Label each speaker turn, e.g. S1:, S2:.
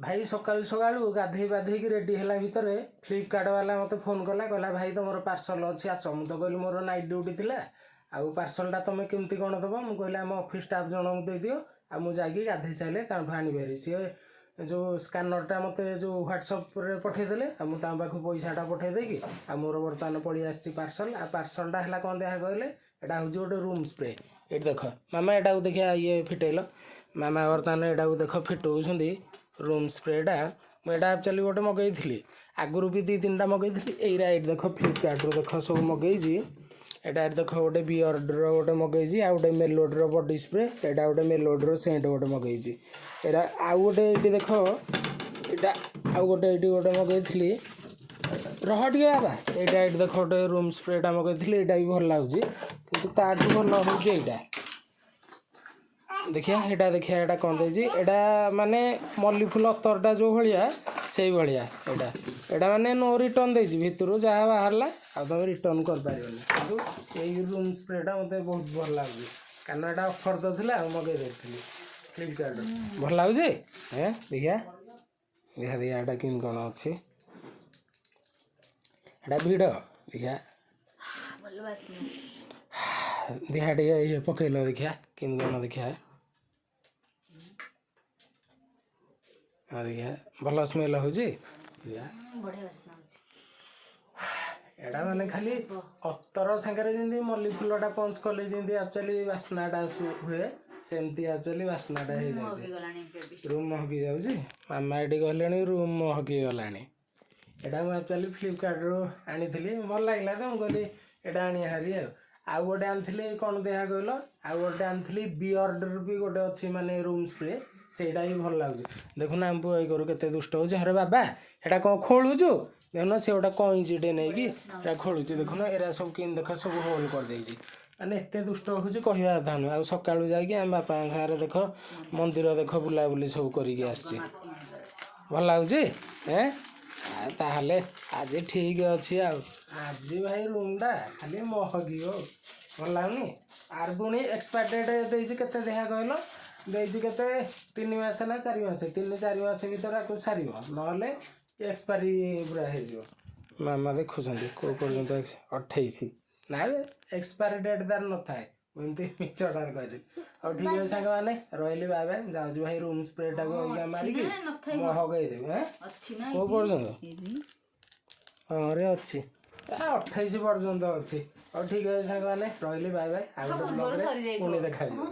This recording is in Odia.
S1: ଭାଇ ସକାଳୁ ସକାଳୁ ଗାଧେଇ ପାଧେଇକି ରେଡ଼ି ହେଲା ଭିତରେ ଫ୍ଲିପକାର୍ଟ ବାଲା ମୋତେ ଫୋନ୍ କଲା, କହିଲା ଭାଇ ତୁମର ପାର୍ସଲ ଅଛି ଆସ। ମୁଁ ତ କହିଲି ମୋର ନାଇଟ୍ ଡ୍ୟୁଟି ଥିଲା, ଆଉ ପାର୍ସଲଟା ତୁମେ କେମିତି କ'ଣ ଦେବ? ମୁଁ କହିଲି ଆମ ଅଫିସ୍ ଷ୍ଟାଫ୍ ଜଣଙ୍କୁ ଦେଇଦିଅ, ଆଉ ମୁଁ ଯାଇକି ଗାଧେଇ ସାରିଲେ ତାଙ୍କଠୁ ଆଣିପାରିବି। ସିଏ ଯେଉଁ ସ୍କାନରଟା ମୋତେ ଯେଉଁ ହ୍ୱାଟ୍ସଆପ୍ରେ ପଠାଇଦେଲେ, ଆଉ ମୁଁ ତାଙ୍କ ପାଖକୁ ପଇସାଟା ପଠାଇ ଦେଇକି ଆଉ ମୋର ବର୍ତ୍ତମାନ ପଳେଇ ଆସିଛି ପାର୍ସଲ। ଆଉ ପାର୍ସଲଟା ହେଲା କ'ଣ ଦେଖା କହିଲେ, ଏଇଟା ହେଉଛି ଗୋଟେ ରୁମ୍ ସ୍ପ୍ରେ। ଏଇଠି ଦେଖ ମାମା, ଏଇଟାକୁ ଦେଖିବା, ଇଏ ଫିଟେଇଲ ମାମା। ବର୍ତ୍ତମାନ ଏଇଟାକୁ ଦେଖ, ଫିଟଉଛନ୍ତି ରୁମ୍ ସ୍ପ୍ରେଟା। ମୁଁ ଏଇଟା ଆକ୍ଚୁଆଲି ଗୋଟେ ମଗେଇଥିଲି, ଆଗରୁ ବି ଦୁଇ ତିନିଟା ମଗେଇଥିଲି ଏଇରା। ଏଇଠି ଦେଖ, ଫ୍ଲିପକାର୍ଟରୁ ଦେଖ ସବୁ ମଗେଇଛି। ଏଇଟା ଏଠି ଦେଖ, ଗୋଟେ ବିୟର୍ଡର ଗୋଟେ ମଗେଇଛି, ଆଉ ଗୋଟେ ମେଲୋଡ଼ିର ବଡି ସ୍ପ୍ରେ, ଏଇଟା ଗୋଟେ ମେଲୋଡ଼ିର ସେଣ୍ଟ ଗୋଟେ ମଗେଇଛି ଏଇଟା। ଆଉ ଗୋଟେ ଏଇଠି ଦେଖ, ଏଇଟା ଆଉ ଗୋଟେ ଏଇଠି ଗୋଟେ ମଗେଇଥିଲି। ରହ ଟିକେ ବାବା। ଏଇଟା ଏଇଠି ଦେଖ, ଗୋଟେ ରୁମ୍ ସ୍ପ୍ରେଟା ମଗେଇଥିଲି। ଏଇଟା ବି ଭଲ ଲାଗୁଛି, କିନ୍ତୁ ତାଠୁ ଭଲ ହେଉଛି ଏଇଟା। ଦେଖିବା ଏଇଟା, ଦେଖିବା ଏଇଟା କ'ଣ ଦେଇଛି। ଏଇଟା ମାନେ ମଲ୍ଲି ଫୁଲ ଅତରଟା ଯେଉଁ ଭଳିଆ, ସେଇ ଭଳିଆ ଏଇଟା। ଏଇଟା ମାନେ ନୋ ରିଟର୍ନ ଦେଇଛି, ଭିତରୁ ଯାହା ବାହାରିଲା ଆଉ ତୁମେ ରିଟର୍ନ କରିପାରିବନି। କିନ୍ତୁ ଏଇ ରୁମ୍ ସ୍ପ୍ରେଟା ମୋତେ ବହୁତ ଭଲ ଲାଗୁଛି, କାରଣ ଏଇଟା ଅଫର୍ ତ ଥିଲା ଆଉ ମଗେଇ ଦେଇଥିଲି ଫ୍ଲିପକାର୍ଟରୁ। ଭଲ ଲାଗୁଛି। ଦେଖିବା ଦେଖିବା ଦେଖିବା, ଏଇଟା କେମିତି କ'ଣ ଅଛି। ଏଇଟା ଭିଡ଼, ଦେଖିବା।
S2: ଭଲ ବାସ୍ନା।
S1: ଦେଖିବା ଟିକେ, ଇଏ ପକେଇଲ, ଦେଖିବା କେମିତି କ'ଣ ଦେଖିବା। ହଁ, ଦେଖିବା, ଭଲ ସ୍ମେଲ୍ ହେଉଛି, ଦେଖିବା।
S2: ବଢ଼ିଆ ବାସ୍ନା ହେଉଛି।
S1: ଏଇଟା ମାନେ ଖାଲି ଅତର ସାଙ୍ଗରେ ଯେମିତି ମଲ୍ଲି ଫୁଲଟା ପଞ୍ଚ କଲେ ଯେମିତି ଆକ୍ଚୁଆଲି ବାସ୍ନାଟା ହୁଏ, ସେମିତି ଆକ୍ଚୁଆଲି ବାସ୍ନାଟା ହେଇଯାଉଛି।
S2: ଗଲାଣି ବେବି।
S1: ରୁମ୍ ମହକି ଯାଉଛି। ମାମା ଏଠି କହିଲେଣି ରୁମ୍ ମହକି ଗଲାଣି। ଏଇଟା ମୁଁ ଆକ୍ଚୁଆଲି ଫ୍ଲିପକାର୍ଟରୁ ଆଣିଥିଲି, ଭଲ ଲାଗିଲା ତ ମୁଁ କହିଲି ଏଇଟା ଆଣିବା ହାରି। ଆଉ ଆଉ ଗୋଟେ ଆଣିଥିଲି କ'ଣ ଦେଖା କହିଲ, ଆଉ ଗୋଟେ ଆଣିଥିଲି ବିୟର୍ଡର ବି ଗୋଟେ ଅଛି, ମାନେ ରୁମ୍ ସ୍ପ୍ରେ, ସେଇଟା ବି ଭଲ ଲାଗୁଛି। ଦେଖୁନ ଆମ ପୁଅ ଏଇ କରୁ କେତେ ଦୁଷ୍ଟ ହେଉଛି। ଆରେ ବାବା, ଏଇଟା କ'ଣ ଖୋଳୁଛୁ? ଦେଖୁନ, ସେ ଗୋଟେ କଇଁଚିଟେ ନେଇକି ଏଇଟା ଖୋଳୁଛି। ଦେଖୁନ ଏରା ସବୁ କେମିତି ଦେଖ, ସବୁ ହୋଲ୍ କରିଦେଇଛି। ମାନେ ଏତେ ଦୁଷ୍ଟ ହେଉଛି କହିବା କଥା ନୁହେଁ। ଆଉ ସକାଳୁ ଯାଇକି ଆମ ବାପାଙ୍କ ସାଙ୍ଗରେ ଦେଖ ମନ୍ଦିର ଦେଖ ବୁଲାବୁଲି ସବୁ କରିକି ଆସିଛି। ଭଲ ଲାଗୁଛି। ଆଉ ତାହେଲେ ଆଜି ଠିକ୍ ଅଛି। ଆଉ ଆଜି ଭାଇ ରୁମ୍ଟା ଖାଲି ମହକିବ, ଭଲ ଲାଗୁନି? ଆର ପୁଣି ଏକ୍ସପାୟାର ଡେଟ୍ ଦେଇଛି କେତେ ଦେଖା କହିଲ, ଦେଇଛି କେତେ, 3 ମାସ ନା 4 ମାସ? 3-4 ମାସ ଭିତରେ ଆକୁ ସାରିବ, ନହେଲେ ଏକ୍ସପାୟାରି ପୁରା ହେଇଯିବ। ମାମା ଦେଖୁଛନ୍ତି କେଉଁ ପର୍ଯ୍ୟନ୍ତ 28 ନା ଏକ୍ସପାୟାରି ଡେଟ୍ ତାର ନଥାଏ, ମୁଁ ଏମିତି ମିଛଟାରେ କହିଦେଲି। ହଉ ଠିକ୍ ଅଛି ସାଙ୍ଗମାନେ, ରହିଲି, ବାବେ। ଯାଉଛି ଭାଇ ରୁମ୍ ସ୍ପ୍ରେଟାକୁ ଅଇକା ମାରିକି
S2: ନଥାଏ।
S1: ମହକେଇଦେବି।
S2: ଅଛି ନା?
S1: କେଉଁ ପର୍ଯ୍ୟନ୍ତ?
S2: ଏଇଠି।
S1: ହଁ ରେ, ଅଛି, 28 ପର୍ଯ୍ୟନ୍ତ ଅଛି। ହଉ ଠିକ୍ ଅଛି ସାଙ୍ଗମାନେ, ରହିଲି, ବାଏ ବାଏ। ଆଉ ଗୋଟେ ବ୍ଲଗ୍ରେ
S2: ସରିଯାଇଥିବ।
S1: ପୁଣି ଦେଖାଯିବ।